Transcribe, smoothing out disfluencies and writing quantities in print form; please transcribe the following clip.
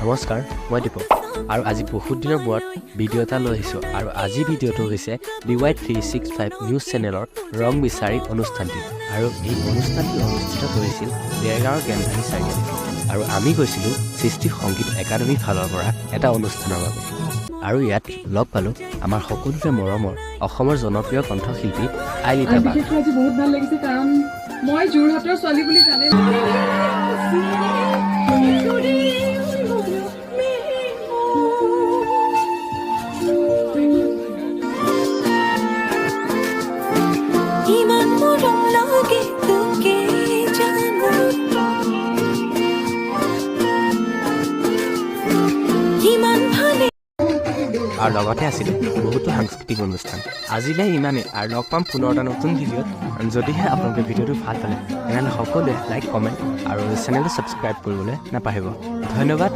নমস্কাৰ, মই দীপক আৰু আজি বহুত দিনৰ মূৰত ভিডিঅ' এটা লৈ আহিছোঁ। আৰু আজিৰ ভিডিঅ'টো হৈছে DY 365 news চেনেলৰ ৰং বিচাৰি অনুষ্ঠানটি। আৰু এই অনুষ্ঠানটি অনুষ্ঠিত কৰিছিল দেৰগাঁৱৰ জ্ঞানভাৰী চাৰিআলিত। আৰু আমি গৈছিলোঁ সৃষ্টি সংগীত একাডেমীৰ ফালৰ পৰা এটা অনুষ্ঠানৰ বাবে। আৰু ইয়াত লগ পালোঁ আমাৰ সকলোৰে মৰমৰ অসমৰ জনপ্ৰিয় কণ্ঠশিল্পী আইলিতা আৰু বাগ। বিশেষকৈ আজি বহুত ভাল লাগিছে, কাৰণ মই যোৰহাটৰ ছোৱালী বুলি জানে। ইমান মৰম লাগে তোকে জানো, কিমান ভালে। আৰু লগতে আছিলে বহুতো সাংস্কৃতিক অনুষ্ঠান। আজিলৈ ইমানেই আৰু লগ পাম পুনৰ এটা নতুন ভিডিঅ'ত। যদিহে আপোনালোকে ভিডিঅ'টো ভাল পালে, তেনেহ'লে সকলোৱে লাইক, কমেণ্ট আৰু চেনেলটো ছাবস্ক্ৰাইব কৰিবলৈ নাপাহৰিব। ধন্যবাদ।